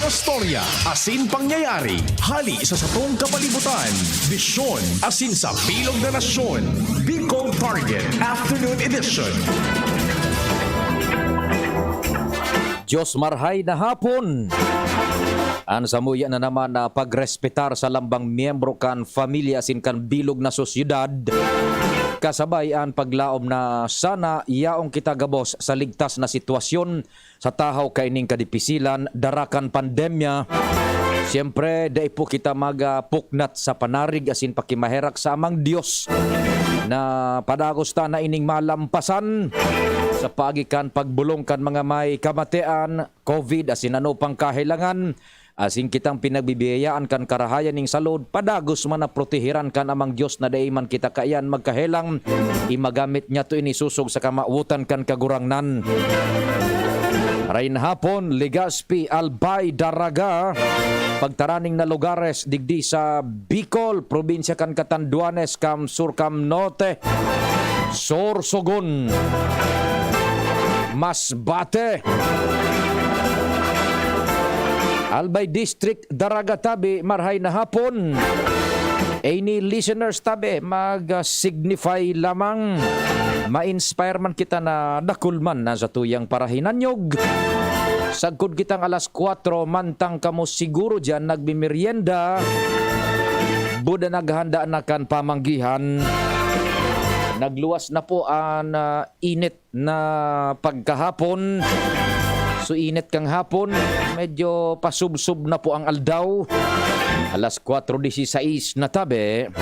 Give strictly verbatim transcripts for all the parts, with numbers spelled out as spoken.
Istorya asin pangyayari hali sa satong kapalibutan, bisyon asin sa bilog na nasyon. Bicol Target Afternoon Edition. Diyos marhay na hapon! An samuya na naman na pagrespetar sa lambang miyembro kan pamilya asin kan bilog na sosyedad, kasabay an paglaom na sana yaong kita gabos sa ligtas na sitwasyon sa tahaw kaining kadipisilan dara kan pandemya. Siyempre, dai po kita magapuknat sa panarig asin pakimaherak sa Amang Dios na padagos ta na ining malampasan sa paagi kan pagbolong kan mga may kamatian, covid, asin ano pang kahelangan, asin kitang pinagbibiyayaan kan karahayan ning salud, padagos man na proteheran kan Amang Dios na dai man kita kaiyan magkahelang, imagamit niya to ini sosog sa kamawotan kan Kagurangnan. Rain hapon, Legazpi, Albay, Daraga, pagtaraning na lugares digdi sa Bicol, probinsya kan Catanduanes, Cam Sur, Cam Norte, Sorsogon, Masbate, Albay District, Daraga tabi, marhay na hapon. Any listeners tabi, mag-signify lamang. Ma-inspire man kita na dakul man na sa tuyang parahinanyog. Sagkod kitang alas kwatro, mantang kamo siguro diyan nagmimerienda. Buda naghanda na kan pamanggihan. Nagluwas na po an, ah, init na pagkahapon. So, init kang hapon, medyo pasubsob na po ang aldaw. Alas kwatro disisais na tabi.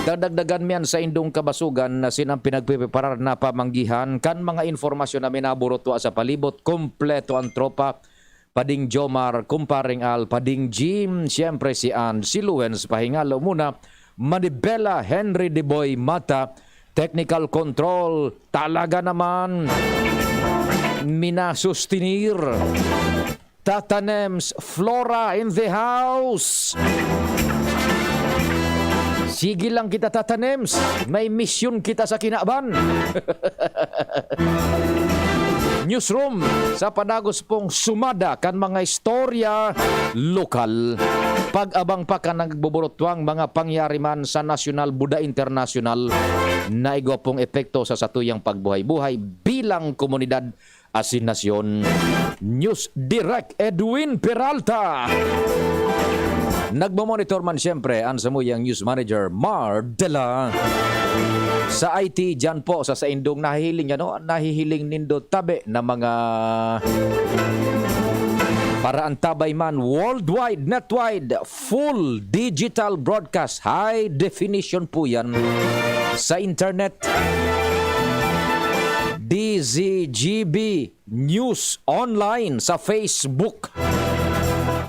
Dadagdagan mi an saindong kabasogan asin an pinagpipreparar na pamanggihan kan mga impormasyon na minaburutwa sa palibot. Kompleto ang tropa. Pading Jomar, Kumparing Al, Pading Jim, siyempre si Ann, si Luens, Pahingalo muna, Manibela, Henry Deboy Mata, technical control, talaga naman, minasustenir. Tata Nems, Flora in the house. Sige lang kita, Tata Nems. May misyon kita sa kinaban. Newsroom, sa padagos pong sumada kan mga istorya lokal. Pag-abang pa kan nagbuburutwang mga pangyari man sa nasyonal, buda internasyonal, na igwa pong epekto sa satuyang pagbuhay-buhay bilang komunidad asin nasyon. News Direct Edwin Peralta. Nagmamonitor man siyempre an samuyang news manager, Mar Dela. Sa I T, dyan po sa saindong nahihiling, ano, nahihiling nindo tabi na mga paraantabay man, worldwide, netwide, full digital broadcast, high definition po yan sa internet. D Z G B News Online sa Facebook.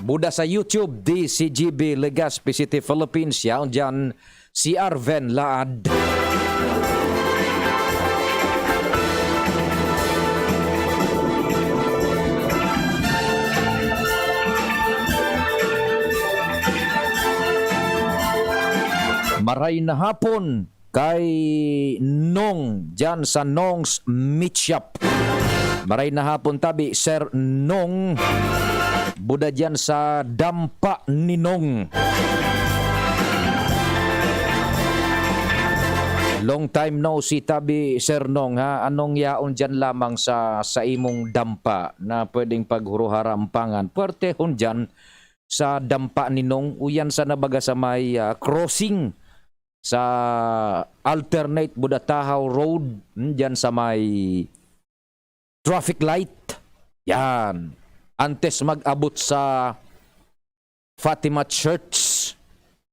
Buda sa YouTube, D Z G B Legazpi City, Philippines. Yaon dyan, si Arven Laad. Maray na hapon kay Nong, dyan sa Nong's Meat Shop. Maray na hapon tabi, Sir Nong. Buda dyan sa Dampa ni Nong. Long time no see tabi, Sir Nong, ha? Anong yaon dyan lamang sa, sa imong dampa na pwedeng paghuruharampangan? Puwertehon dyan sa Dampa ni Nong, uyan sa nabaga sa may, ah, crossing sa alternate Budatahaw Road, hmm, dyan sa may traffic light. Yan. Antes mag-abot sa Fatima Church,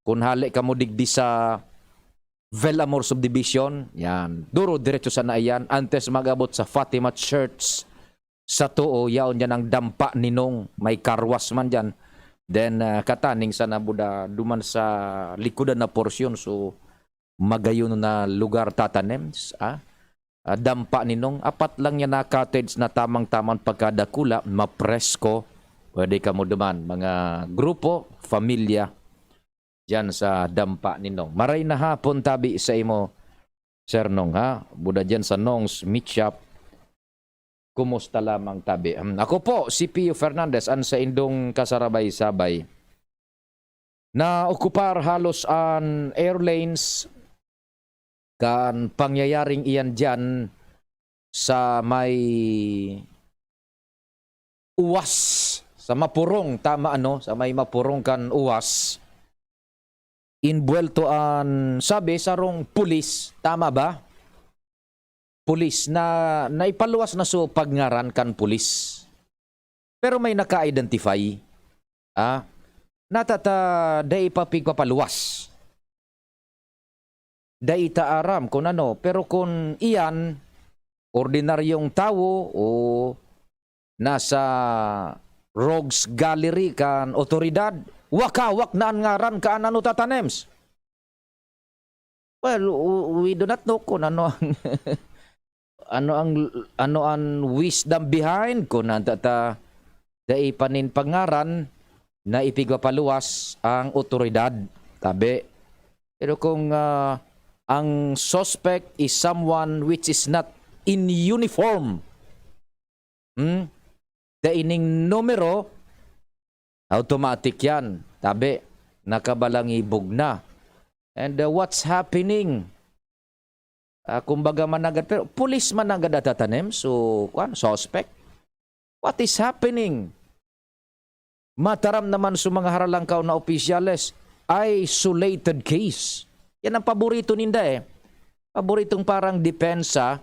kung hale kamo digdi sa Velamor Subdivision, yan. Duro, diretso sana iyan. Antes mag-abot sa Fatima Church, sa too, yaon dyan ang Dampa ni Nong. May car wash man dyan. Then, ah, kataning sana buda duman sa likodan na porsyon. So, magayon na lugar tatanems, ah? Ah, Dampa ni Nong. Apat lang yan na cottage na tamang-tamang pagkadakula, mapresko. Pwede kamo duman, mga grupo, pamilya, dyan sa Dampa ni Nong. Maray na hapon tabi sa imo, Sir Nong, ha? Buda dyan sa Nong's Meat Shop. kumusta lamang tabi. Hmm, ako po, si Pio Fernandez, an saindong kasarabay-sabay. Naokupar halos an airlanes kan pangyayaring iyan diyan sa may Uwas, sa Mapurong, tama ano, sa may Mapurong kan Uwas. Inbuwelto an, sabi, sarong pulis, tama ba? Pulis na naipaluwas na so pagngaran kan pulis. Pero may naka-identify, ah, natata dai pa pigpapaluwas. Dai ta aram kun ano, pero kun iyan, ordinaryong tawo o nasa rogues gallery kan otoridad, wakawak na an ngaran kan ano tatanems. Well, w-, we do not know kun ano ang, ano ang, ano an wisdom behind, kun nata ta dai pa nin pangaran na ipigpapaluwas ang otoridad, tabi. Pero kung, ah, ang suspect is someone which is not in uniform, hmm? Dai ning numero, automatic yan. Tabi, nakabalangibog na. And, uh, what's happening? Ah, kumbaga, managad, pero pulis managad at tatanim, so, kwan, suspect. What is happening? Mataram naman sa mga haralangkaw na opisyales, isolated case. Yan ang paborito ninda eh. Paboritong parang depensa.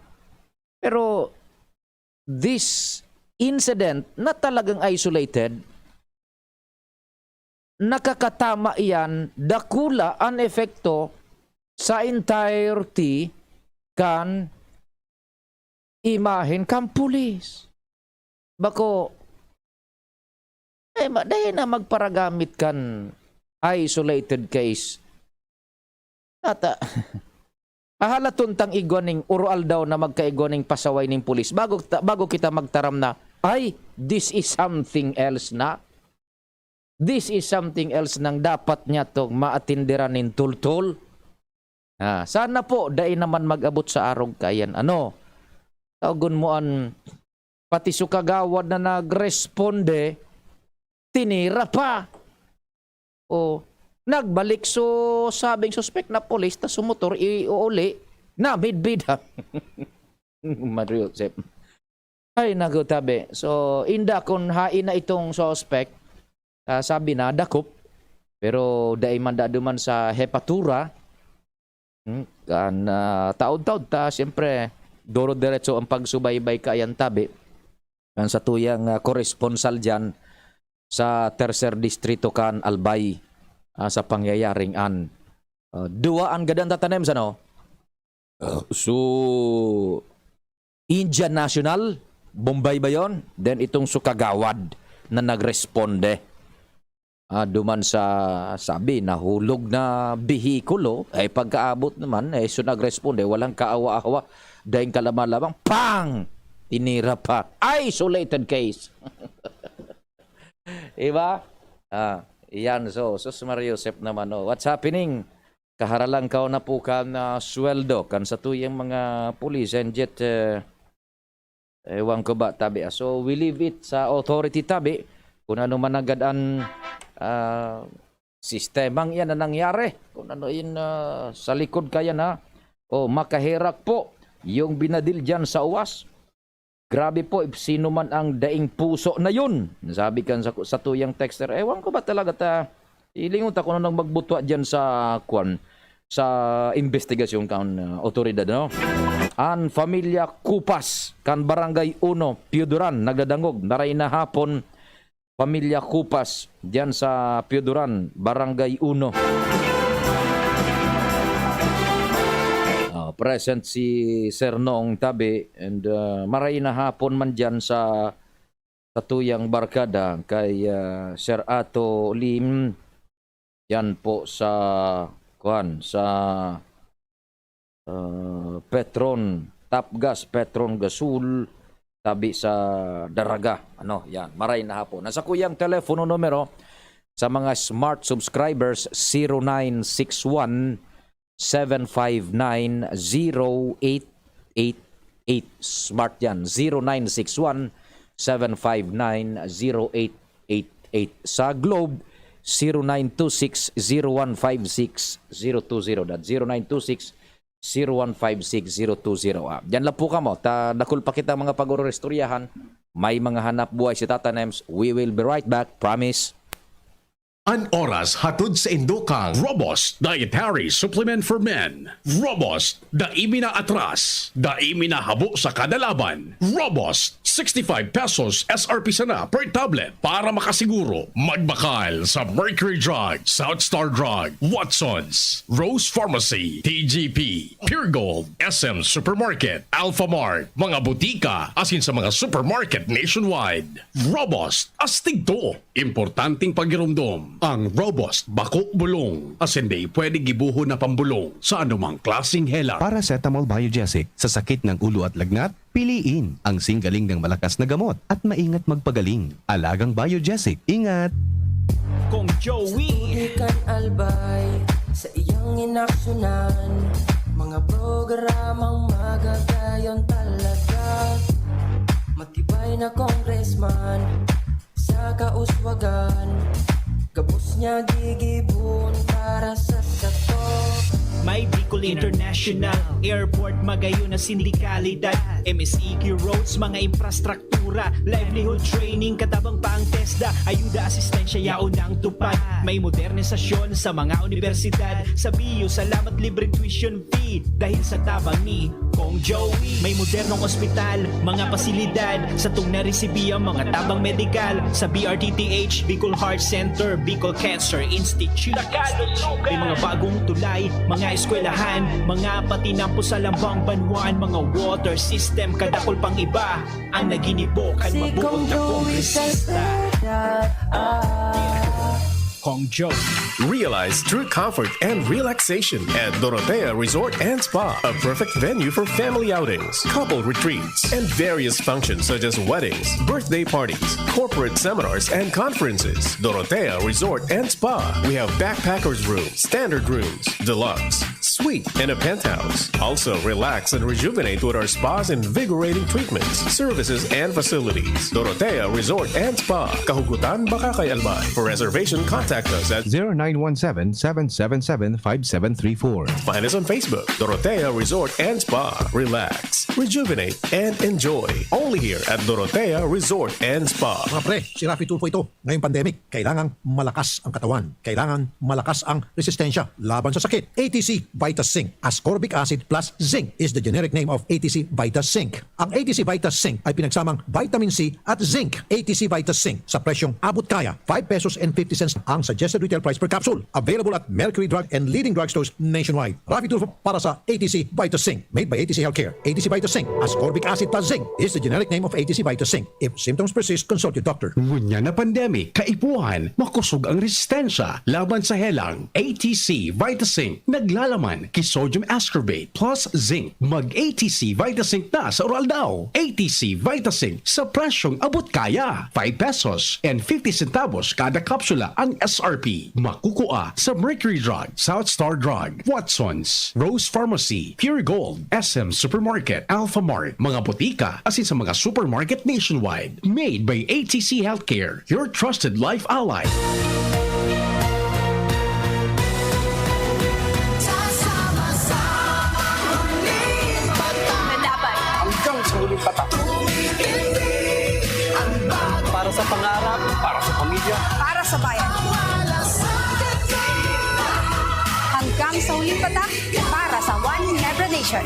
Pero this incident na talagang isolated, nakakatama iyan, dakula an epekto sa entirety kan imahen kan pulis. Bako, eh, ma-, dai na magparagamit kan isolated case. Nata, ahalaton tang igwa ning uro-aldaw na magkaigwa ning pasaway ning pulis bago ta-, bago kita magtaram na, "Ay, this is something else na. This is something else nang dapat niya tong maatinderan nin tultol." Ah, sana po, dai naman mag-abot sa arog kayan. Ano? Tawgon mo an pati so kagawad na nagresponde, tinira pa. O, nagbalik so sabing suspek na pulis, ta so motor, iuuli, namidbid. Mario Joseph. Ay, naku, tabi. So, inda kun hain na itong suspek, ah, sabi na, dakop. Pero dai man da duman sa hepatura. Hmm, kan, ah, taon-taon ta, siyempre, duro-diretso ang pagsubaybay kaiyan tabi. Kan satuyang, ah, koresponsal diyan sa Tercer Distrito kan Albay, ah, sa pangyayaring an, ah, duwa an gadan tatanem sa, no? Ah, so, Indian National, Bombay ba yon? Then itong so kagawad na nagresponde. Ah, duman sa, sabi, nahulog na behikulo, ay pagkaabot naman, eh, so nagresponde, walang kaawa-awa, daing kalama-lamang, pang! Tinira pa. Isolated case. Iba? Ah, iyan, so, sus Maria Josep naman, oh. What's happening? Kaharalangkaw na po kan, ah, sweldo kan satuyang mga pulis and jet, eh, ewan ko ba, tabi, ah. So, we leave it sa authority, tabi, kung ano man agad an, ah, sistemang iyan na nangyari, kung ano yun, ah, sa likod kaya na, o makaherak po yung binadil dyan sa uwas. Grabe po, if sino man ang daing puso na yun. Sabi kan sa, sa tuyang texter, ewan ko ba talaga ta, ilingon ta kung anong magbutwa dyan sa, kwan, sa investigasyon kan, uh, otoridad, no? An Familia Kupas, kan Barangay Uno, Pioduran, nagdadangog, maray na hapon, Pamilya Kupas, diyan sa Pioduran, Barangay Uno. Ah, present si Sir Noong Tabi and, ah, maray na hapon man diyan sa, sa tuyang barkada kay, ah, Sir Ato Lim. Yan po sa, kuwan, sa, ah, Petron, Tapgas, Petron Gasul, tabi sa Daraga. Ano, yan, maray na hapon. Nasa kuyang telepono numero sa mga smart subscribers, zero nine six one, seven five nine, zero eight eight eight. Smart yan, zero nine six one, seven five nine, zero eight eight eight. Sa Globe, zero nine two six, zero one five six, zero two zero. That zero nine two six, zero one five six, zero two zero. Ah, diyan lang po kamo. Ta, dakul pa kita mga pag-ururistoryahan. May mga hanap buhay si Tata Nems. We will be right back. Promise. An oras hatod sa indokang Robust Dietary Supplement for Men. Robust, dai mi na atras, dai mi na habo sa kada laban. Robust, sixty-five pesos S R P sana per tablet. Para makasiguro, magbakal sa Mercury Drug, South Star Drug, Watson's, Rose Pharmacy, T G P, Pure Gold, S M Supermarket, Alphamart, mga butika, asin sa mga supermarket nationwide. Robust, astig to! Importanteng pagiromdom, ang Robust bako bulong, asin dai pwede gibohon na pambulong sa anumang klaseng helang. Paracetamol Biogesic sa sakit ng ulo at lagnat, piliin ang singgaling ng malakas na gamot at maingat magpagaling. Alagang Biogesic, ingat! Kong Joey. Tubig kan albay sa iyang inaksyonan. Mga programang magagayon talaga. Matibay na congressman sa kauswagan. Gabos niya gigibon para sa sato. May Bicol International Airport, magayon na sindikalidad. M S E Q roads, mga infrastruktura, livelihood training, katabang pa ang TESDA, ayuda, asistensya, yaon ang tupad. May modernisasyon sa mga unibersidad. Sa B U, salamat, libreng tuition fee dahil sa tabang ni Kong Joey. May modernong ospital, mga pasilidad, satong naresibi ang mga tabang medikal sa B R T T H, Bicol Heart Center, Bicol Cancer Institute. May mga bagong tulay, mga eskwelahan, mga patinampo sa lambang banwaan, mga water system, kadakol pang iba ang naginibo kan mabuot na kongresista. Kong Joey. Realize true comfort and relaxation at Dorotea Resort and Spa, a perfect venue for family outings, couple retreats, and various functions such as weddings, birthday parties, corporate seminars, and conferences. Dorotea Resort and Spa. We have backpackers room, standard rooms, deluxe, suite, and a penthouse. Also, relax and rejuvenate with our spa's invigorating treatments, services, and facilities. Dorotea Resort and Spa, Kahugutan, Bacacay, Albay. For reservation, contact us at zero nine one seven, seven seven seven, five seven three four. Find us on Facebook, Dorotea Resort and Spa. Relax, rejuvenate, and enjoy. Only here at Dorotea Resort and Spa. Mga pre, si Raffy Tulfo ito. Ngayong pandemic, kailangang malakas ang katawan. Kailangan malakas ang resistensya laban sa sakit. A T C Vitas Zinc, ascorbic acid plus zinc is the generic name of A T C Vitas Zinc. Ang A T C Vitas Zinc ay pinagsamang vitamin C at zinc. A T C Vitas Zinc sa presyong abot kaya, five pesos and fifty cents ang suggested retail price per capsule. Available at Mercury Drug and leading drugstores nationwide. Raffy Tulfo para sa A T C Vitas Zinc. Made by A T C Healthcare. A T C Vitas Zinc, ascorbic acid plus zinc is the generic name of A T C Vitas Zinc. If symptoms persist, consult your doctor. Ngunyan na pandemic, kaipuhan, makosog ang resistensya laban sa helang. A T C Vitazinc, naglalaman ki sodium ascorbate plus zinc. Mag A T C Vitazinc na sa oral daw. A T C Vitazinc sa presyong abot kaya. Five pesos and fifty centavos kada kapsula ang S R P. Makukua sa Mercury Drug, South Star Drug, Watson's, Rose Pharmacy, Pure Gold, S M Supermarket, Alphamart, mga botika, asin sa mga supermarket nationwide. Made by A T C Healthcare, your trusted life ally. Hanggang sa huling patak. Para sa pangarap, para sa pamilya. Para sa bayan. Hanggang sa huling patak, para sa One Ginebra Nation.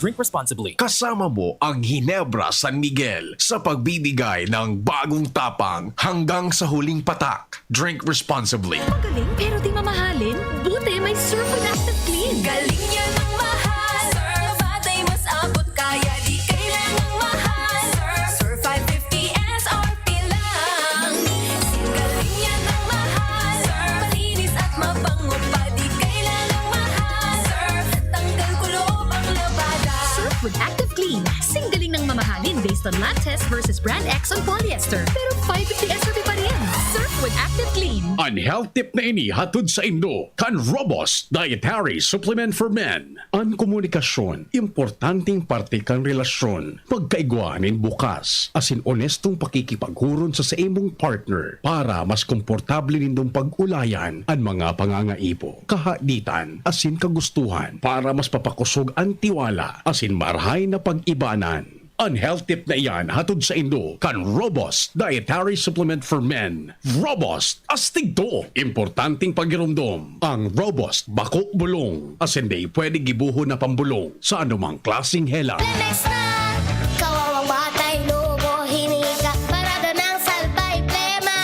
Drink responsibly. Kasama mo ang Ginebra San Miguel sa pagbibigay ng bagong tapang hanggang sa huling patak. Drink responsibly. Magaling pero di mamahalin? Buti may Surf with Active Clean. Galing yan ang mahal. Surf, patay mas abot kaya, di kailangang mahal. Surf, Surf five fifty S R P lang. Galing yan ang mahal. Surf, malinis at mabango pa, di kailangang mahal. Surf, tanggal kulob ang labada. Surf with Active Clean. Singgaling ng mga Hangin based on lab test versus brand X on polyester. Pero five fifty S R P pa rin. Surf with Active Clean. An health tip na ini hatod saindo kan Robust Dietary Supplement for Men. An komunikasyon, importanteng parte kan relasyon. Pagkaigwa nin bukas, asin onestong pakikipaghuron sa saimong partner para mas komportable nindong pag-ulayan an mga pangangaipo, kahaditan, asin kagustuhan para mas papakosog an tiwala asin marahay na pag-ibanan. An health tip na iyan hatod saindo kan Robust Dietary Supplement for Men. Robust, astig to! Importanteng pagiromdom, ang Robust bako bulong, asin dai pwede gibohon na pambulong sa anumang klaseng hela. Plemex na! Kawawang batay, lobo, hinika, parada ng salbay, plema.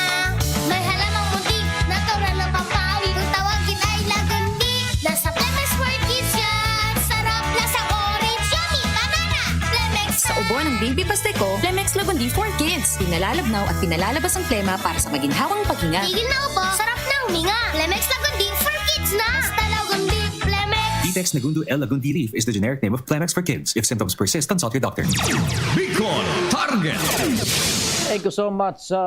May halamang muntik, natural ng pampawi. Kung tawagin ay lagundi, nasa Plemex for Kids yan. Sarap, lasang orange, yummy, banana. Plemex Sa na! Ubo ng Baby Pasteco, Plemex Lagundi for Kids. Pinalalabnaw at pinalalabas ang plema para sa maginhawang paghinga. Tigil na ubo, sarap na huminga. Plemex Lagundi for Kids na. Basta Lagundi, Plemex. Ditex Negundo L Lagundi Leaf is the generic name of Plemex for Kids. If symptoms persist, consult your doctor. Bicol Target. Thank you so much sa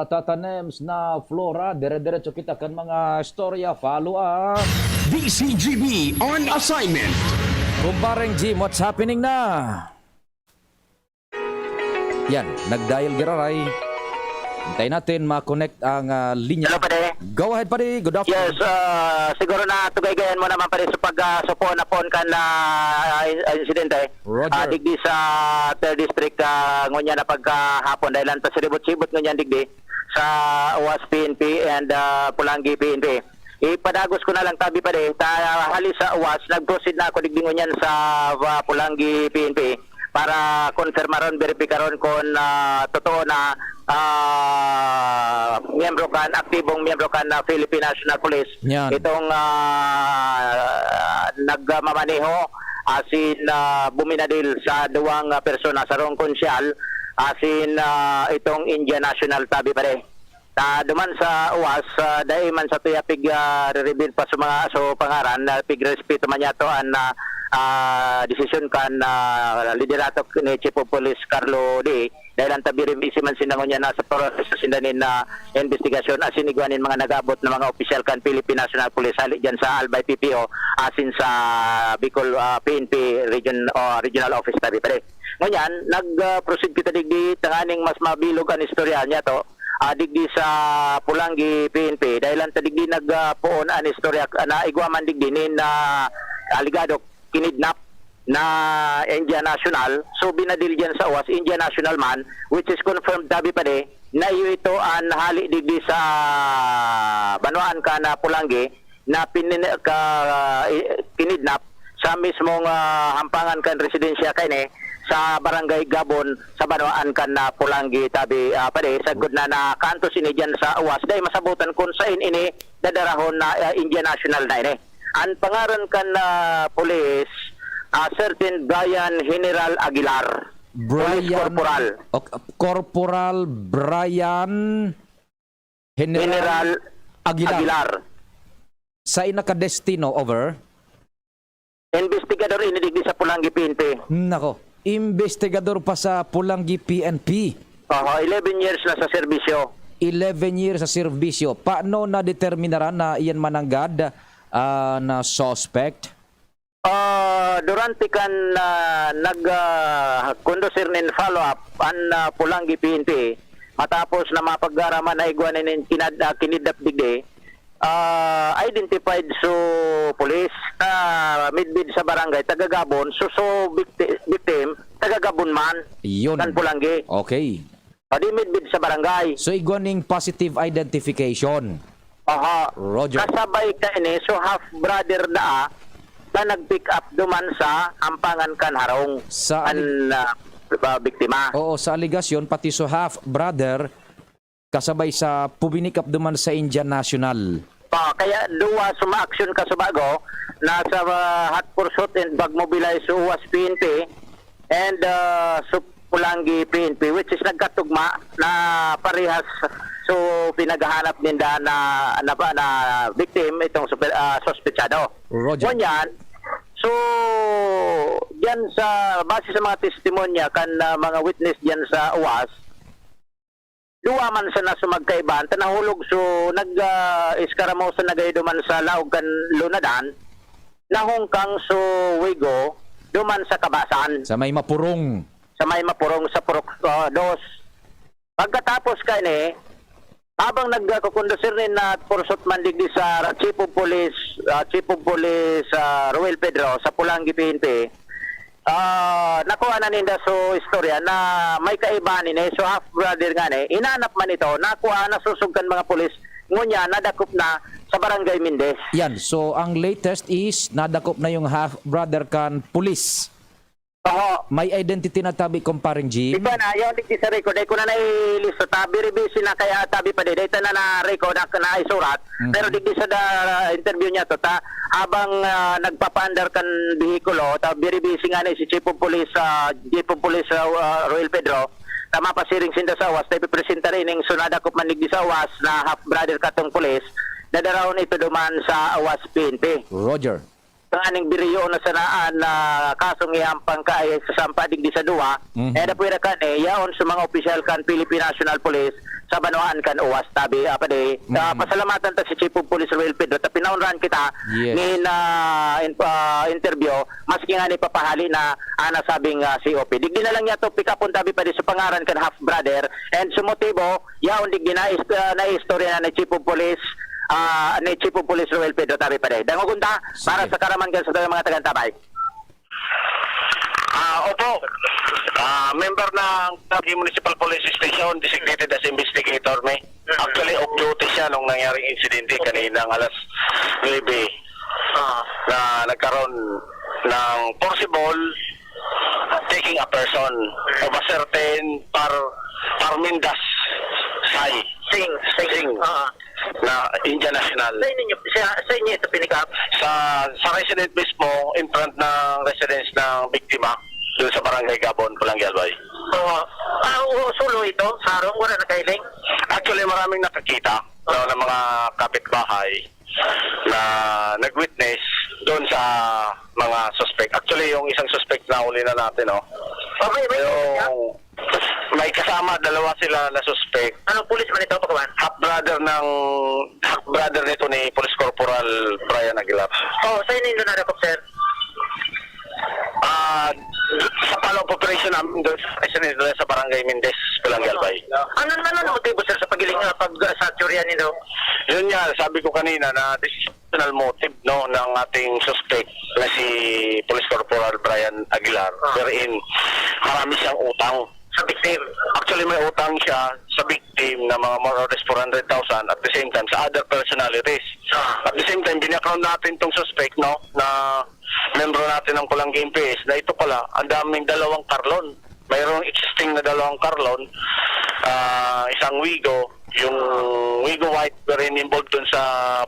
Tata Nems na Flora. Dire-diretso kita kan mga istorya. Follow up. D C G B on assignment. Kumpareng Jim, what's happening na? Yan, nag-dial giraray. Hintayin natin ma-connect ang, ah, linya. Hello, pare. Go ahead, pare. Good afternoon. Yes, ah, siguro na tugaygayan mo naman, pare, sa pag, ah, supon na pon kan, ah, in-, insidente. Roger. Ah, digdi sa third District, ah, ngunyan na pagkahapon, dahil ang pasiribot-sibot ngunyan digdi sa OWAS P N P and, ah, Pulangi P N P. Ipadagos ko na lang, tabi pa din, ta, hali sa OWAS, nag-proceed na ako digdi ngunyan sa, ah, Pulangi P N P para konfirmaron, beripikaron kung, ah, totoo na, ah, miyembro kan, aktibong miyembro kan, ah, Philippine National Police. Yan. Itong, ah, nagmamaneho asin, ah, buminadil sa duwang, ah, persona, sarong konsyal asin, ah, itong Indian national, tabi pa din. Ta duman sa OWAS, ah, dai man sa tuya pig, ah, re-reveal pa sa mga, so, pangaran, na pigrespeto man yato an, ah, ah, desisyon kan, ah, liderato ni Chief of Police Carlo D. Dahil ang tabi rin, busy man sinda ngunyan na sa proseso sinda nin, ah, investigasyon asin igwa nin mga nag-abot na mga opisyal kan Philippine National Police hali dyan sa Albay P P O asin sa Bicol, ah, P N P region, o regional office, tabi pa rin. Ngunyan, nag, ah, proceed kita digdi tanganing mas mabilog an istorya niya to. Ah, digdi sa Pulangi P N P, dahil ang ta digdi nag, ah, poon an istorya, ah, na igwa man digdi nin, ah, aligado kinidnap na Indian national. So, binadil diyan sa OWAS, Indian national man, which is confirmed, tabi pa di, na iyo ito an hali digdi sa banwaan kan, ah, Pulangi, na pinin-, ka-, i-, kinidnap sa mismong, ah, hampangan kan residensya kaini sa Barangay Gabon, sa banwaan kan, ah, Pulangi, tabi, ah, pare, sagkod na nakantos ini diyan sa OWAS, dai masabutan kung sain ini dadarahon na, ah, Indian national na ini. An pangaran kan, ah, pulis, ah, certain Brian General Aguilar, Police Brian, Corporal. Ok, Corporal Brian General General Aguilar. Aguilar. Sain nakadestino, over? Investigador ini digdi sa Pulangi P N P. Nako, investigador pa sa Pulangi P N P. Oho, eleven years na sa serbisyo. Eleven years sa serbisyo. Paano nadeterminaran na iyan mananggad, ah, na suspect? Ah, durante kan, ah, nag, ah, kondusir nin follow-up an, ah, Pulangi P N P, matapos na mapagaraman na igwa nin kinad-, ah, kinidnap digdi, ah, identified so pulis na midbid sa barangay, taga Gabon, so, so victi-, victim, taga Gabon man, Yun. kan Pulangi. Okay. Padi midbid sa barangay. So, igwa ning positive identification. Aha. Roger. Kasabay ka ini, so half brother na, na nag-pick up duman sa ampangan kan harong Sa kan, alig- ah, ah, biktima. Oo, sa aligasyon, pati so half brother, kasabay sa puminick up duman sa Indian national. Ah, kaya duwa suma-aksyon ka sa bago, nasa, ah, hot pursuit and pag-mobilize sa OWAS P N P and, ah, sa Pulangi P N P, which is nagkatugma na parehas so pinaghahanap ninda na, na, na victim itong super, ah, suspetsado. Roger. Ngunyan, So, diyan sa, base sa mga testimonya kan, ah, mga witness diyan sa uwas, duwa man sana so magkaiba, ta nahulog so nag, ah, eskaramusa na gaya duman sa laog kan lunadan, nahungkang so wigo duman sa kabasan, Sa may mapurong. sa may mapurong sa Purok, ah, dos. Pagkatapos kaini, habang nagkukondusir nin, ah, pursot man digdi sa Chief of Police, ah, Chief of Police, ah, Roel Pedro sa Polangui P N P, ah, nakuha na ninda so istorya na may kaiba nini, so half brother ngani, hinanap man ito, nakuha, nasusog kan mga pulis, ngunyan nadakop na sa Barangay Mendez. Yan. So, ang latest is nadakop na yung half brother kan pulis. Oho. May identity na tabi, Compareng Jim? Di ba na, yung digdi sa record, ay ko na nailista, ta, very busy na kaya tabi pa di, dahil na na record na, na isurat, Mhm. pero digdi sa da, interview niya to, ta, habang, ah, nagpapaandar kan behikulo, ta, very busy nga na si Chief of Police, ah, Chief of Police, ah, ah, Roel Pedro, ta, mapasiring sinda sa uwas, ta, ipipresenta rin yung sunada ko man digdi sa uwas na half brother katong pulis, dadarahon ito duman sa uwas P N P. Roger. Tanganing biriyo na sanaan na kasong ihampang ka ay sasampa digdi sa duwa, Mhm. eh, napwera kan, eh, yaon sa mga opisyal kan Philippine National Police sa banwaan kan uwas, tabi, ah, padi. Ah, Mhm. pasalamatan ta si Chief of Police Roel Pedro, ta pinaunran kita Yes. nin, ah, in-, ah, interview, maski nga ni papahali na, ah, nasabing, ah, C O P. Digdi na lang niya to pick up on tabi padi sa pangaran kan half brother and sa motibo, yaon digdi na ist-, ah, na istorya na ni Chief of Police, ah, ni Chief of Police Roel Pedro tabi padi. Dangogon ta, Sige. para sa karaman kan sa mga tagantabay. Ah, opo. Ah, member ng Taguig Municipal Police Station, designated as investigator me. Actually, off duty siya nung nangyaring insidente kaninang alas nuebe Ah. na nagkaroon ng forcible taking a person of a certain Par-, Parmindas Sai. Sing, Sing. Sing. Ah. Na Indian national. Sa inyo, sa, sa inyo ito pinikap? Sa, sa resident mismo, in front ng residence ng biktima, doon sa Barangay Gabon, Polangui, Albay. Oo. Ah, oo, solo ito, sa harong, wala nakahiling? Actually, maraming nakakita, no, ng mga kapitbahay na nag-witness doon sa mga suspect. Actually, yung isang suspect na huli na natin, no? Oh, may, may Yung may kasama, dalawa sila na suspect. Ano, pulis man ito, pakawan? Half brother ng, half brother nito ni Police Corporal Brian Aguilar. Oh, sa inyo yung nadakop, sir? Ah, sa follow-up operation namin doon sa, sa Barangay Mendez, Polangui, Albay. Ano, ano, ano motibo, sir, sa pagiling, ah, pag, ah, sa teorya ninyo? Yun nga, sabi ko kanina na decisional motive, no, ng ating suspect na si Police Corporal Brian Aguilar, Ah. wherein marami siyang utang. Sa victim? Actually, may utang siya sa victim na mga more or less four hundred thousand, at the same time sa other personalities. Ah. At the same time, binackground natin tong suspect, no, na membro natin ng Polangui M P S, na ito pala, ang daming dalawang Carlon. Mayroong existing na dalawang Carlon, ah, isang Wigo, yung Wigo White, wherein involved dun sa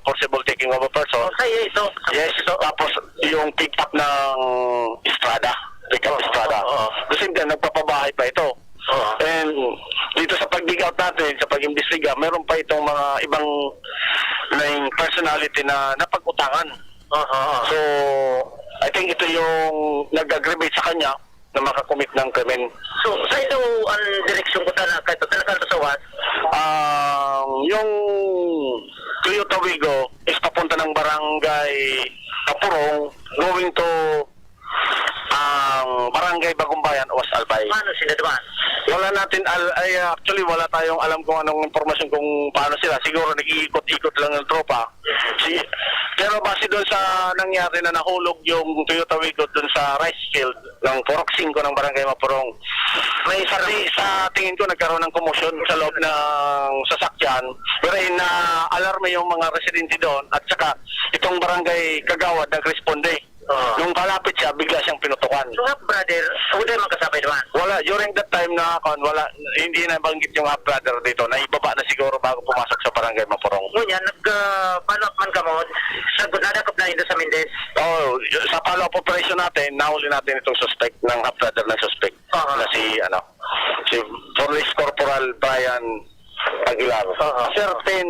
forcible taking of a person. Oh, sa'yo ito. Yes, tapos yung pick up ng Estrada, pick up Oo, Estrada. oo. The same time, nagpapabahay pa ito. Oo. And dito sa pag-dig out natin, sa pag-imbestiga, meron pa itong mga ibang main personality na napag-utangan. Oo, oo. So, I think ito yung nag-aggravate sa kanya na makakomit ng krimen. So, sa ito ang direksyon ko sana, kahit talaga sa was? Ang, yung Toyota Wigo is papunta ng Barangay Kapurong, going to ang Barangay Bagumbayan, Uwas, Albay. Paano sila dumaan? Wala natin al-, ay, actually, wala tayong alam kung anong impormasyon kung paano sila. Siguro nag-iikot-ikot lang yung tropa. Si, pero base doon sa nangyari na nahulog yung Toyota Wigo doon sa rice field ng Purok Singko ng Barangay Mapurong, may sa, sa tingin ko nagkaroon ng komosyon sa loob ng sasakyan. Pero na-alarme yung mga residente doon at saka itong barangay kagawad nagresponde. Oo. Nung kalapit siya, bigla siyang pinutukan. So, half brother, wala man kasabay naman? Wala. During that time na, kon, wala, hindi nabanggit yung half brother dito. Naibaba na siguro bago pumasok sa barangay Mapurong. Ngunyan, nag, ah, follow up man kamo, nag-, nadakop na indo sa Mendez? Oo, sa follow-up operation natin, nahuli natin itong suspect, ng half brother ng suspect, Oo. na si, ano, si Police Corporal Brian Aguilar. Oo. Certain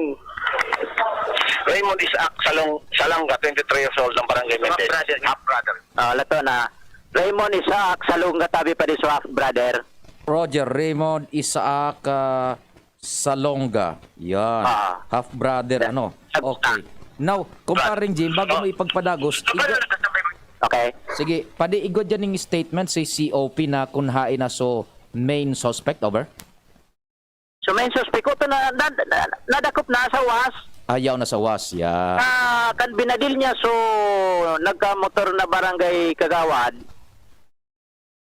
Raymond Isaac Salong, Salanga, twenty-three years old, ng Barangay Mendez. Half brother. Half brother. Ah, lato na. Raymond Isaac Salonga, tabi pa di sa half brother. Roger, Raymond Isaac, ah, Salonga. Yan. Ah. Half brother, Yeah. ano? Half Okay. Now, kumpareng Jim, bago mo Oh. ipagpadagos, So, igo- paano nagkasabay mo? Okay. Sige, padi igwa dyan yung statement si C O P na kun hain na so main suspect, over? So, main suspect ko, ito na, na, na, nadakop na sa was. Ayaw na sa was, yeah. Ah, kan binadil niya, so, nagkamotor na barangay kagawad.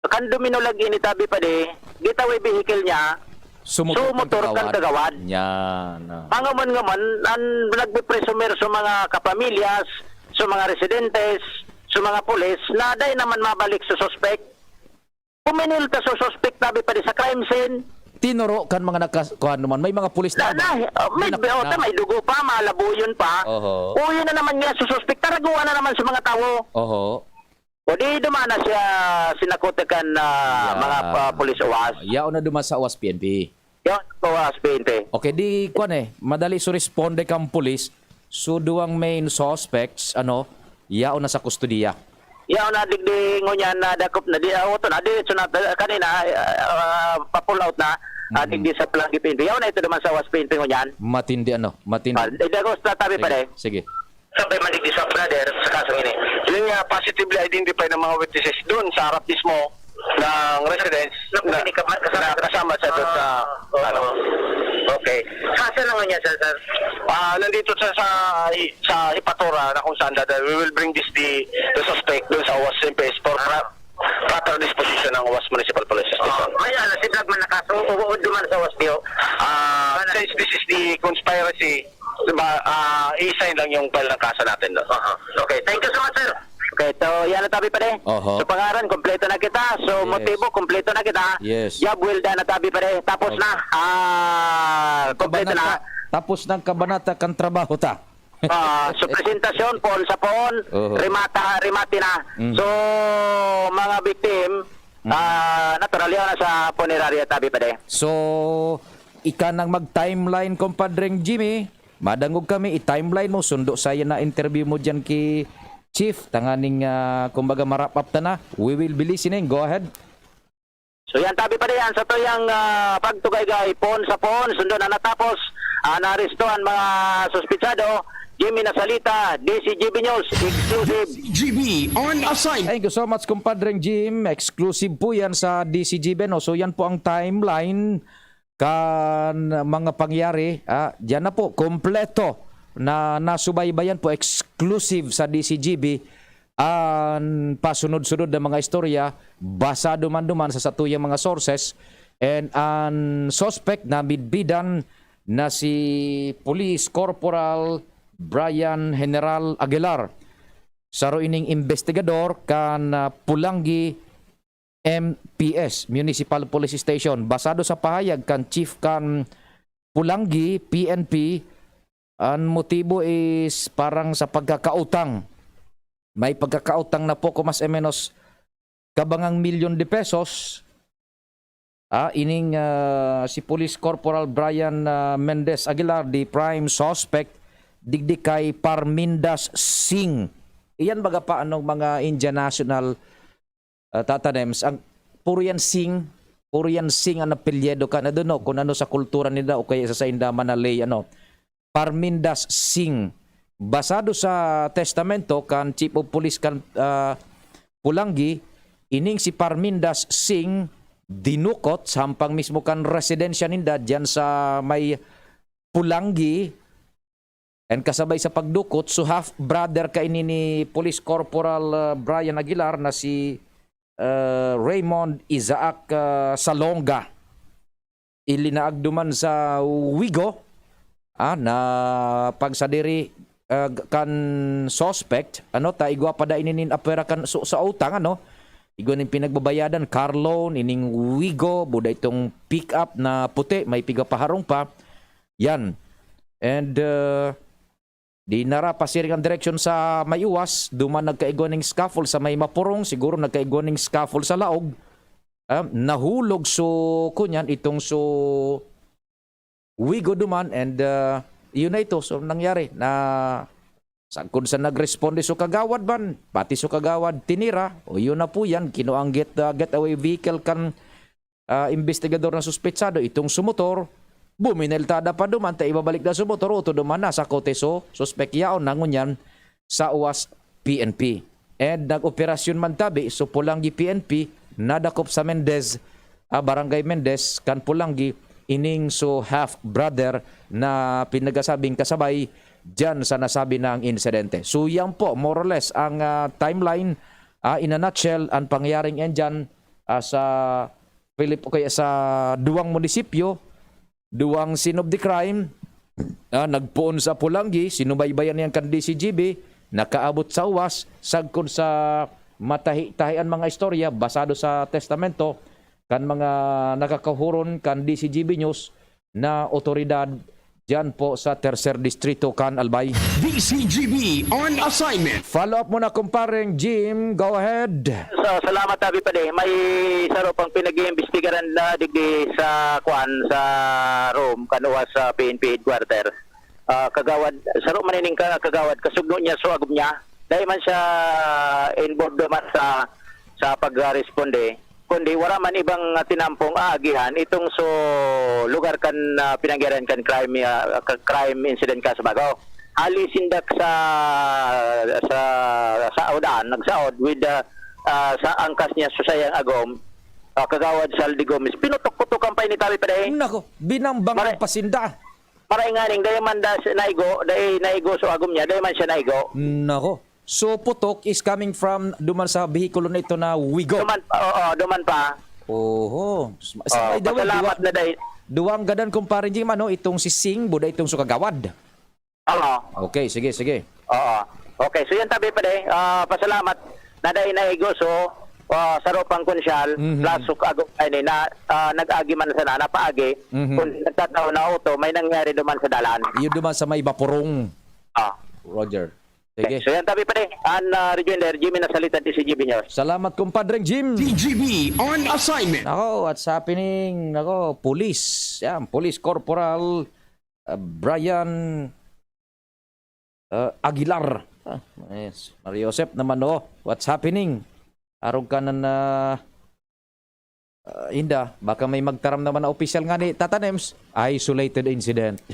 Kan duminulag ini, tabi pa di, getaway vehicle niya, Sumukot so, kan motor kan kagawad. kagawad. Yan, ah. Mangaman-ngaman, ang nagpipresumer sa mga kapamilyas, sa mga residentes, sa mga pulis, na dai naman mabalik sa suspect. Puminil ta sa suspect, tabi pa di sa crime scene. Tinuro kan mga nakas-, kuhan naman. May mga pulis Na, naman. na, oh, may, Dinakop oh, na. ta, may dugo pa, malabuyon pa. Oho. Uwi na naman niya sa suspect, taraguan na naman sa mga tawo. Oho. O di duman na siya, sinakote kan, ah, Yeah. mga, ah, pulis uwas. Yaon na duman sa uwas P N P. Yaon sa uwas P N P. Okay, di, kwan eh, madali so responde kang pulis. So, duwang main suspects, ano, yaon na sa kustodiya. Yaon na digdi ngunyan na dakop na, di, ah, oto na, diretso na, kanina, ah, ah, pa-pull out na, ah, Mhm. digdi sa Palanggi P N P. Yaon na ito naman sa uwas P N P ngunyan. Matindi, ano, matindi. Ah, di, dagos na tabi pa Sige, eh. sige. Sabay man digdi sa brother sa kasong ini. Yun nga, positively identified ng mga witnesses doon sa harap mismo ng residence Na na, pwede ka ma-, kasama na sa kasama siya doon sa, Ah, oo. ano. Okay. Saan na nga niya, sir, sir? Ah, nandito siya sa, sa Hipatura na kung saan dadalhin. We will bring this, the, the suspect doon sa uwas M P S for Ah. pra-, proper disposition ng uwas Municipal Police Station. Ah, may ano, si Vlog man nakaso, o, o, duman sa uwas niyo? Ah, Wala. Since this is the conspiracy, diba, ah, i-sign lang yung file ng kaso natin doon. Aha. Okay, thank you so much, sir. Okay, so yan na tabi pa di. Oho. So pangaran, kompleto na kita. So Yes. motibo, kompleto na kita. Yes. Job well done na tabi pa di. Tapos Okay. na. Ah, kompleto na. Kabanata, tapos ng kabanata kan trabaho ta. Ah, so presentasyon, poon sa poon, Oho. remata, remate na. Mm. So, mga victim, Mm. ah, natural yun na sa punerarya tabi pa di. So, ika nang mag-timeline, Compadreng Jimmy. Madangog kami, i-timeline mo, sundo sa na interview mo dyan ki Chief, tanganing, ah, kumbaga, ma-wrap up ta na. We will be listening. Go ahead. So, yan, tabi pa di yan. Sa tuyang, ah, pagtugaygay, poon sa poon, sundo na natapos, ah, naaresto ang mga suspitsado. Jimmy Nasalita, D C G B News, exclusive. G B on assignment. Thank you so much, Compadreng Jim. Exclusive po yan sa D C G B, no? So, yan po ang timeline kan mga pangyayari, ah, diyan na po, kompleto na nasubaybayan po, exclusive sa D C G B, an pasunod-sunod na mga istorya, basado man duman sa satuyang mga sources, and an suspect na midbidan na si Police Corporal Brian General Aguilar. Saro ining investigador kan, ah, Pulangi M P S, Municipal Police Station. Basado sa pahayag kan chief kan Pulangi P N P, an motibo is parang sa pagkakautang. May pagkakautang na poko mas o menos kabangang milyon de pesos. Ah, ining, ah, si Police Corporal Brian, ah, Mendez Aguilar, the prime suspect, digdi kay Parmindas Singh. Iyan baga pa anong mga Indian national ah, Tata Nems, ang puro yan Singh, puro yan Singh ang apelyido kan, I don't know kung ano sa kultura nila o kaya sa, sa inda man na lay, ano, Parmindas Singh. Basado sa testamento kan Chief of Police kan, ah, Pulangi, ining si Parmindas Singh dinukot sa hampang mismo kan residensya ninda diyan sa may Pulangi, and kasabay sa pagdukot, so half-brother kaini ni Police Corporal, ah, Brian Aguilar na si, ah, Raymond Isaac, ah, Salonga. Ilinaag duman sa Wigo, ah, na pagsadiri, ah, kan suspect, ano, ta igwa pa da ini nin apwera kan su-, sa utang, ano? Igwa nin pinagbabayadan, car loan, ining Wigo, buda itong pick-up na puti, may piga paharong pa. Yan. And, uh, dinara pasiring ang direksyon sa may uwas, duman nagkaigwa ning scuffle sa may mapurong, siguro nagkaigwa ning scuffle sa laog. Ah, nahulog so, kunyan, itong so Wigo duman and, uh, Yun na ito. So, nangyari na sagkod sa nagresponde so kagawad man, pati so kagawad tinira, o yun na po yan, kinuang get, ah, getaway vehicle kan, ah, investigador na suspetsado, itong sumotor, bumineltada pa duman, ta ibabalik na sumotor, o to duman na sa kote so suspek yaon na ngunyan sa uwas P N P. And nag-operasyon man tabi, so Polangui P N P, nadakop sa Mendez, ah, Barangay Mendez, kan Polangui, ining so half-brother na pinagasabing kasabay diyan sa nasabi na ang insidente. So, yan po, more or less, ang, ah, timeline, ah, in a nutshell, ang pangyayaring yan dyan, ah, sa Philip, o kaya sa duwang munisipyo, duwang scene of the crime, ah, nagpoon sa Polangui, sinubaybayan niyan kan D C G B, nakaabot sa uwas, sagkod sa matahi-tahian mga istorya, basado sa testamento kan mga nakakahuron kan D C G B News na otoridad diyan po sa Tercer Distrito kan Albay. D C G B on assignment. Follow up muna, kumpareng Jim. Go ahead. So, salamat, Abi Pade. May saro pang pinag-iimbestigaran na digdi sa, kuan, sa Rome, kanuha sa P N P headquarter. Ah, kagawad, saro man ining ka-, kagawad, kasugno niya, so agom niya. Dahil man siya involved naman sa, sa pagresponde, kundi wala man ibang, ah, tinampong aagihan itong so lugar kan, ah, pinangyarihan kan crime, ah, ka-, crime incident kaso bago. Hali sindak sa, sa, sa udan, nagsaod with, ah, ah, sa angkas niya sa sayang agom, ah, Kagawad Saldi Gomez. Pinutok-putok ang painitawi pa dahil. Nako, binambang Mare- ang pasinda. Maray nganing, dahil man das, naigo, dahil naigo so agom niya, dahil man siya naigo. Nako. So, putok is coming from duman sa behikulo na ito na wigo. Duman, oo, duman pa. Oho. Sa, Oh, by the way, pasalamat duwa-, na dahil. Duwang gadan, kumpare Jim, ano, itong si Singh, buda itong sukagawad. Oo. Okay, sige, sige. Oo. Okay, so yan tabi pa dahil. Ah, pasalamat na dahil naigo so, ah, saro pang konsyal, Mhm. plus suk-, ago, ani, na, ah, nag-agi man sana, napaagi, Mhm. kung nagtatao na auto, may nangyari duman sa dalan. Yun duman sa may Bapurong. Ah. Roger. Sige. So yan tabi pa dahil. An, ah, Rejoinder, Jimmy Nasalita, D C G B News. Salamat, kumpadreng Jim. D G B on assignment. Nako, what's happening? Nako, police. Yan, Police Corporal, ah, Brian, ah, Aguilar. Ah, yes. Mario Joseph naman, oh. What's happening? Arog ka na na, ah, Inda, baka may magtaram naman na opisyal nga ni Tata Nems, isolated incident.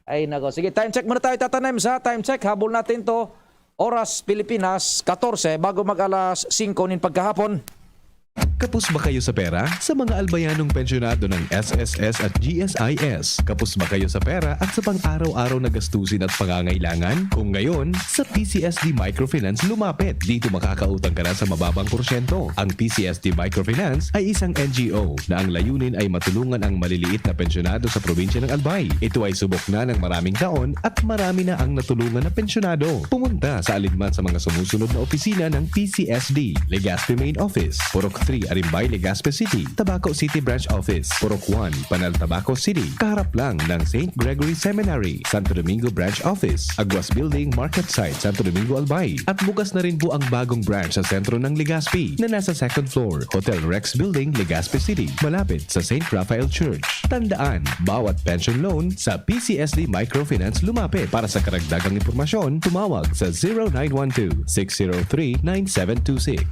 Ay, nako. Sige, time check muna tayo, Tata Nems, ha? Time check, habol natin to. Oras, Pilipinas, katorse, bago mag-alas singko nin pagkahapon. Kapos ba kayo sa pera? Sa mga albayanong pensyonado ng S S S at G S I S, kapos ba kayo sa pera at sa pang-araw-araw na gastusin at pangangailangan? Kung ngayon, sa P C S D Microfinance lumapit. Dito makakautang ka na sa mababang porsyento. Ang P C S D Microfinance ay isang N G O na ang layunin ay matulungan ang maliliit na pensyonado sa probinsya ng Albay. Ito ay subok na ng maraming taon at marami na ang natulungan na pensyonado. Pumunta sa alinman sa mga sumusunod na opisina ng P C S D: Legazpi Main Office, Purok three, Arimbay, Legazpi City; Tabaco City Branch Office, Purok one, Panal, Tabaco City, kaharap lang ng Saint Gregory Seminary; Santo Domingo Branch Office, Aguas Building, Market Site, Santo Domingo, Albay. At bukas na rin po ang bagong branch sa sentro ng Legazpi, na nasa second floor, Hotel Rex Building, Legazpi City, malapit sa Saint Raphael Church. Tandaan, bawat pension loan sa P C S D Microfinance lumapit. Para sa karagdagang impormasyon, tumawag sa zero nine one two, six zero three, nine seven two six.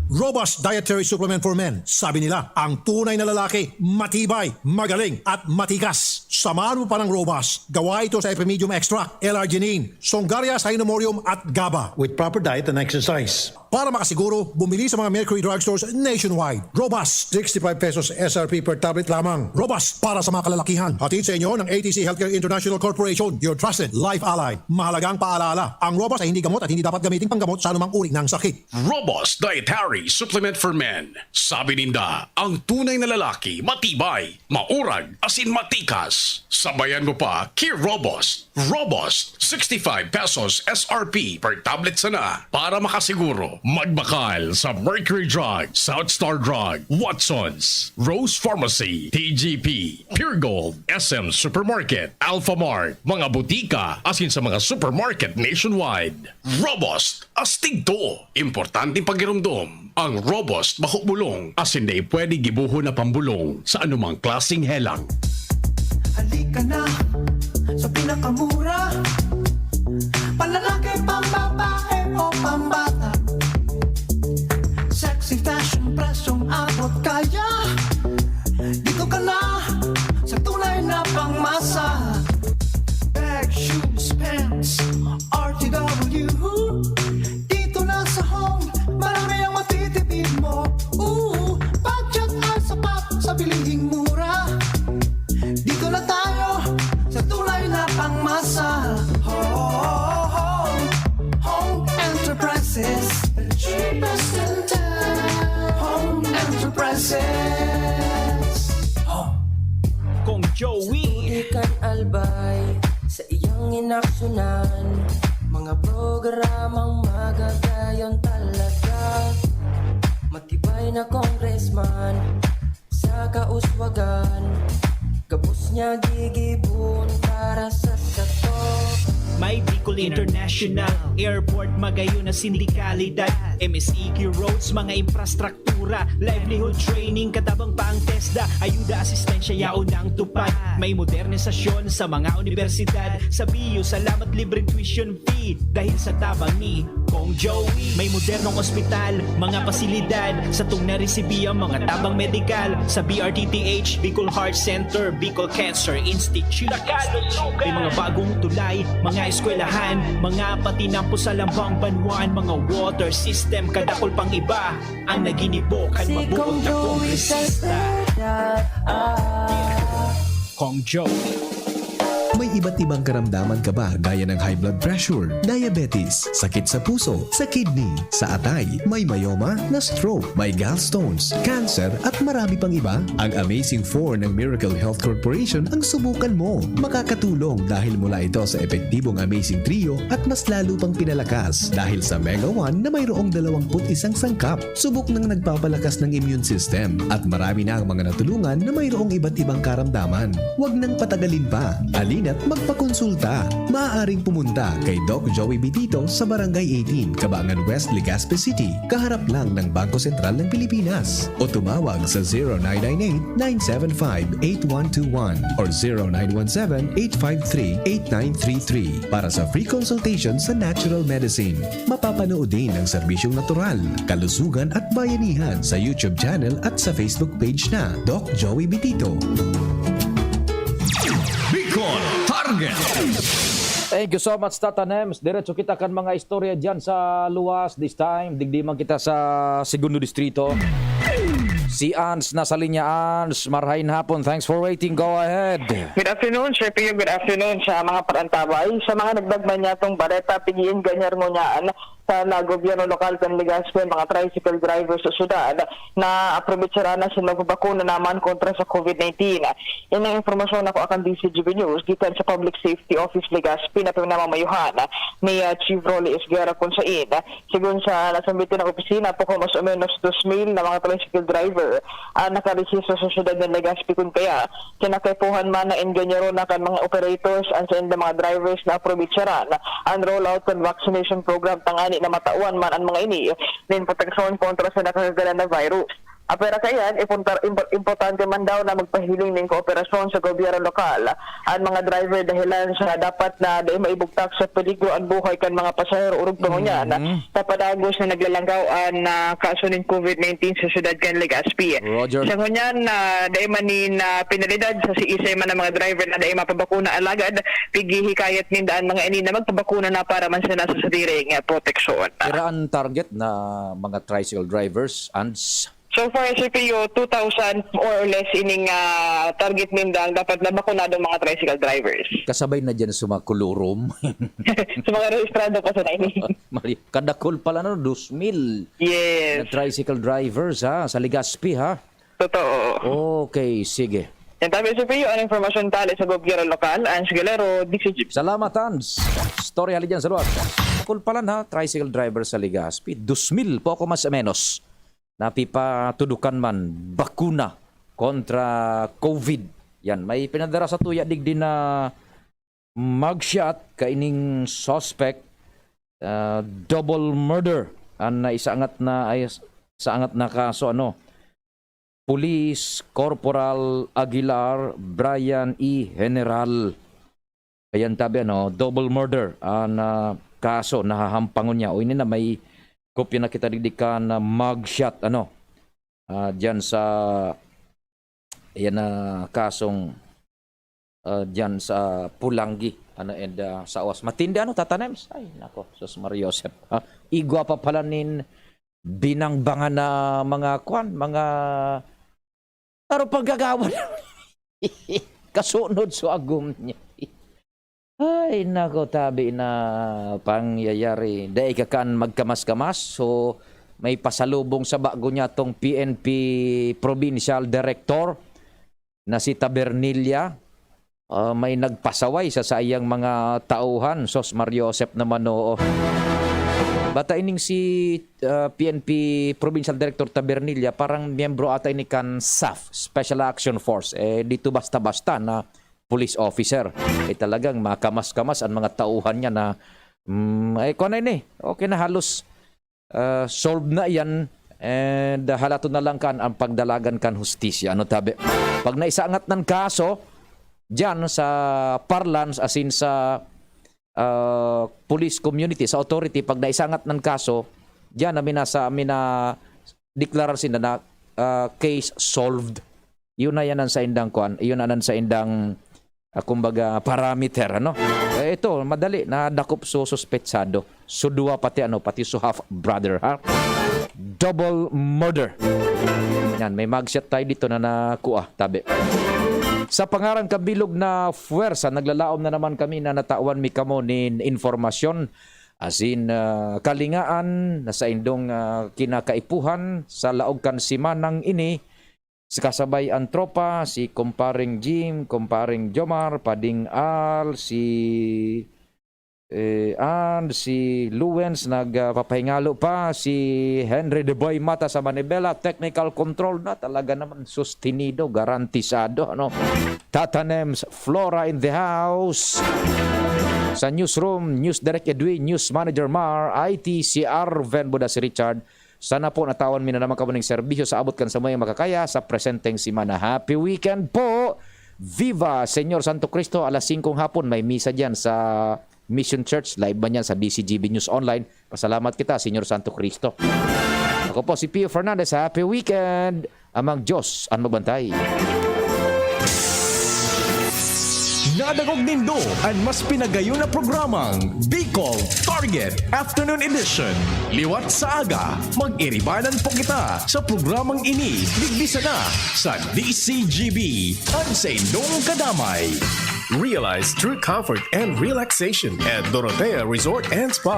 Robust Dietary Supplement for Men. Sabi nila, ang tunay na lalaki, matibay, magaling, at matikas. Samahan mo pa ng Robust. Gawa ito sa Epimedium Extract, L-arginine, Songaria Cinnamomum, at GABA. With proper diet and exercise. Para makasiguro, bumili sa mga Mercury Drugstores nationwide. Robust, sixty-five pesos S R P per tablet lamang. Robust, para sa mga kalalakihan. Hatid sa inyo ng A T C Healthcare International Corporation, your trusted life ally. Mahalagang paalala, ang Robust ay hindi gamot at hindi dapat gamitin panggamot sa anumang uri ng sakit. Robust Dietary Supplement for Men. Sabi ninda, ang tunay na lalaki, matibay, maurag, asin matikas. Sabayan mo pa ki Robust. Robust, sixty-five pesos S R P per tablet sana. Para makasiguro, magbakal sa Mercury Drug, South Star Drug, Watsons, Rose Pharmacy, T G P, Pure Gold, S M Supermarket, Alpha Mart, mga butika, asin sa mga supermarket nationwide. Robust, astig to. Importanteng pagiromdom, ang Robust bako bulong, asin dai pwede gibohon na pambulong sa anumang klaseng helang. Halika na sa pinakamura. Panlalaki, pambabae o pambata. Sexy fashion, presyong abot kaya. Dito ka na sa tunay na pangmasa. Bag, shoes, pants, R T W. Dito na sa Home, marami ang matitipid mo. Ooh, budget ay sapat sa bilhing mura. Dito na tayo sa tunay na pangmasa. Home, Home Enterprises, the cheapest in town. Home Enterprises. Home. Kong Joey. Sa tubig kan Albay, sa iyang inaksyonan, mga programang magagayon talaga. Matibay na congressman sa kauswagan, gabos niya gigibon para sa sato. May Bicol International Airport, magayon na sindikalidad, M S E Q roads, mga infrastruktura, livelihood training, katabang pa ang TESDA, ayuda, asistensya, yaon ang tupad. May modernisasyon sa mga universidad, sa B U, salamat, libreng tuition fee dahil sa tabang ni Kong Joey. May modernong ospital, mga pasilidad, satong naresibi ang mga tabang medikal sa B R T T H, Bicol Heart Center, Bicol Cancer Institute. May mga bagong tulay, mga eskwelahan, mga patinampo sa lambang banwaan, mga water system, kadakol pang iba ang naginibo kan Si mabuot Kong na Joey kongresista. Salceda, ah. Kong Joey. May iba't ibang karamdaman ka ba, gaya ng high blood pressure, diabetes, sakit sa puso, sa kidney, sa atay, may myoma, na-stroke, may gallstones, cancer, at marami pang iba? Ang Amazing Four ng Miracle Health Corporation ang subukan mo. Makakatulong dahil mula ito sa epektibong Amazing Trio at mas lalo pang pinalakas dahil sa Mega One na mayroong dalawampu't isang sangkap. Subok ng nagpapalakas ng immune system at marami na ang mga natulungan na mayroong iba't ibang karamdaman. Huwag nang patagalin pa. Halina't magpakonsulta. Maaaring pumunta kay Doc Joey Bitito sa Barangay eighteen, Cabangan West, Legazpi City, kaharap lang ng Bangko Sentral ng Pilipinas. O tumawag sa zero nine nine eight, nine seven five, eight one two one or zero nine one seven, eight five three, eight nine three three para sa free consultation sa natural medicine. Mapapanood din ang serbisyong natural, kalusugan at bayanihan sa YouTube channel at sa Facebook page na Doc Joey Bitito. Bicol Target. Thank you so much, Tata Nems. Diretso kita kan mga istorya dyan sa luwas. This time, digdi man kita sa Segundo Distrito. Si Ans nasa linya. Ans, marhain hapon. Thanks for waiting. Go ahead. Good afternoon, Sir Pio. Good afternoon sa mga parantabay. Sa mga nagdagman niya tong bareta, pigiin ganyan ngunyan sa na gobyerno lokal kan Legazpi, mga tricycle driver sa syudad na aprobetsaran na sila magbakuna naman kontra sa COVID nineteen. Inang impormasyon ako akan D C G B News gikan sa Public Safety Office Legazpi na pinamamayuhan ni, ah, Chief Rolly Esguerra Consain. Sigon sa nasambit na opisina, poko mas o menos dos mil na mga tricycle driver ang nakarehistro sa syudad ng Legazpi, kun kaya kinakaipuhan man na enganyaron na kan mga operators an saindang mga drivers na aprobetsaran an rollout kan vaccination program tangani na matawan man an mga ini nin proteksyon kontra sa nakakagalan na virus. Apwera kaiyan, ipuntar-, impo-, importante man daw na magpahiling nin kooperasyon sa gobyerno lokal an mga driver dahilan sa dapat na dai maibugtak sa peligro an buhay kan mga pasahero orog pa ngunyan Mhm. sa padagos na naglalanggaw an, ah, kaso nin COVID nineteen sa syudad kan Legazpi. Roger. Sa ngunyan, ah, dai man nin, ah, penalidad sa siisay man ang mga driver na dai mapabakuna, alagad pighihikayat ninda an mga ini na magpabakuna na para man sana sa sadiring, ah, proteksyon. Pira an target na mga tricycle drivers, Ans? So far, Sir Pio, two thousand more or less ining, ah, target nindang dapat na bakunadong mga tricycle drivers. Kasabay na dyan sa mga kulurom. Sa mga rehistrado pa sa nine. Mali. Kadakol pala, no? Dos mil Yes. na tricycle drivers, ha? Sa Legazpi, ha? Totoo. Okay, sige. Yan tabi, Sir Pio, ang informasyon tali sa gobyerno lokal, Ans Galero, D C G. Salamat, Ans. Story hali dyan sa luwas. Kadakol pala na tricycle driver sa Legazpi. Dos mil, poko mas o menos. Napipatudukan man bakuna kontra COVID. Yan, may pinadara sa tuya digdi na mugshot kaining suspect, ah, double murder. An naisaangat na, ay, saangat na kaso, ano, Police Corporal Aguilar Brian E. General. Ayan, tabi, ano, double murder an, ah, kaso nahahampangon niya. O, ini na may kopya na kita digdi kan, ah, mugshot, ano, ah, diyan sa, ayan na, kasong, ah, diyan sa Pulangi, ano, and, ah, sa Oas. Matindi, ano, Tata Nems? Ay, nako, sus, Maria Josep. Ah, igwa pa pala nin binangbangan na mga kwan, mga taro paggagawa na. Kasunod so agom niya. Ay, nako, tabi na pangyayari. Dai ka kan magkamas-kamas. So, may pasalubong sa bago niya tong P N P Provincial Director na si Tabernilla. Ah, may nagpasaway sa saiyang mga tauhan. Sos, Mario Josep naman, oo. Bata ining si, ah, P N P Provincial Director Tabernilla, parang miyembro ata ini kan SAF, Special Action Force. Eh, dito basta-basta na police officer. Eh, talagang makamas-kamas ang mga tauhan niya na, mm, eh, kung ano ini, okay na, halos, ah, solved na yan. And, ah, halaton na lang kan ang pagdalagan kan hustisya. Ano, tabi? Pag naisangat ng kaso, dyan sa parlance, as in sa, ah, police community, sa authority, pag naisangat ng kaso, dyan na minasa-, mina-, deklarar sila na, ah, case solved. Yun na yan ang sa indang kwan, yun na ang sa indang, ah, kumbaga, parameter, ano? Eh, ito, madali, nadakop so suspetsado. So, duwa pati, ano, pati so half brother, ha? Double murder. Yan, may mugshot tayo dito na nakuha, tabi. Sa pangaran kabilog na fuwersa, naglalaom na naman kami na natawan mi kamo nin informasyon asin, ah, kalingaan na saindong, ah, kinakaipuhan sa laog kan semanang ini. Si kasabay ang tropa, si Kumpareng Jim, Kumpareng Jomar, Pading Al, si, eh, and si Luwens nagpapahingalo pa, si Henry De Boy Mata sa Manibela, technical control na, talaga naman sustenido, garantisado, ano? Tata Nems, Flora in the house. Sa newsroom, News Direct Edwin, News Manager Mar, I T si Arven Buda, si Richard. Sana po natawan mi na naman kamo ning serbisyo sa abot kan samuyang makakaya sa presenteng semana. Happy weekend po! Viva Señor Santo Cristo! Alas singkong hapon, may misa diyan sa Mission Church. Live man yan sa D C G B News Online. Pasalamat kita, Señor Santo Cristo. Ako po si Pio Fernandez. Happy weekend! Amang Diyos an magbantay. Nadangog nindo an mas pinagayon na programang Bicol Target Afternoon Edition. Liwat sa aga, mag-iribanan po kita sa programang ini. Digdi sana sa D C G B, an saindong kadamay. Realize true comfort and relaxation at Dorotea Resort and Spa.